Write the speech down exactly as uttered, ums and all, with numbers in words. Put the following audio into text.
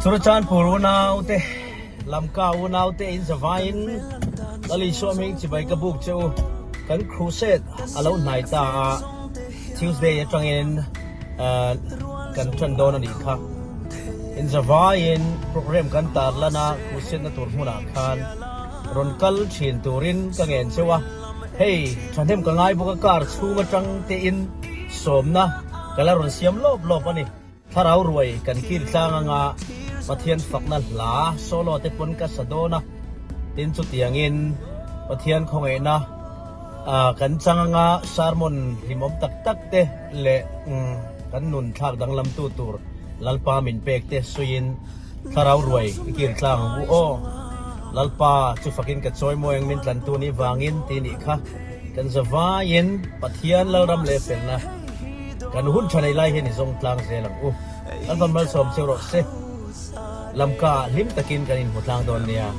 Churachandpur unaute, Lamka unaute, in zavaiin Lal Isua min chibai ka buk cheh uh. Kan crusade a lou nai ta a, Tuesday atangin, ah, kan tan dawn a ni kha. In zavaiin program kan tarlan a, crusade na tur hmun ah khan run kal chin turin ka ngen cheh ua. Hei, thahnem ka ngai bawk a, car chhung atang tein sawmna ka la run siam lawp lawp a ni. Thlarau ruai kan kir tlang anga, Pathian fakna hla solo te pun ka sa dawn a. Tin chutiangin Pathian khawngaihna, ah, kan chang anga, sermon himawm taktak te leh, mm, kan nun thlak danglam tu tur Lalpa min pek te suiin thlarau ruai i kir tlang uh aw. Lalpa chu fakin ka chawimawi ing, min tlantu ni vangin ti ni kha. Kan zavaiin Pathian lalram leh felna kan hun tha nei lai hian i zong tlang zel ang u. Kan van malsawm cheu rawh se. Lamka hlim takin kan inhmu tlang dawn nia.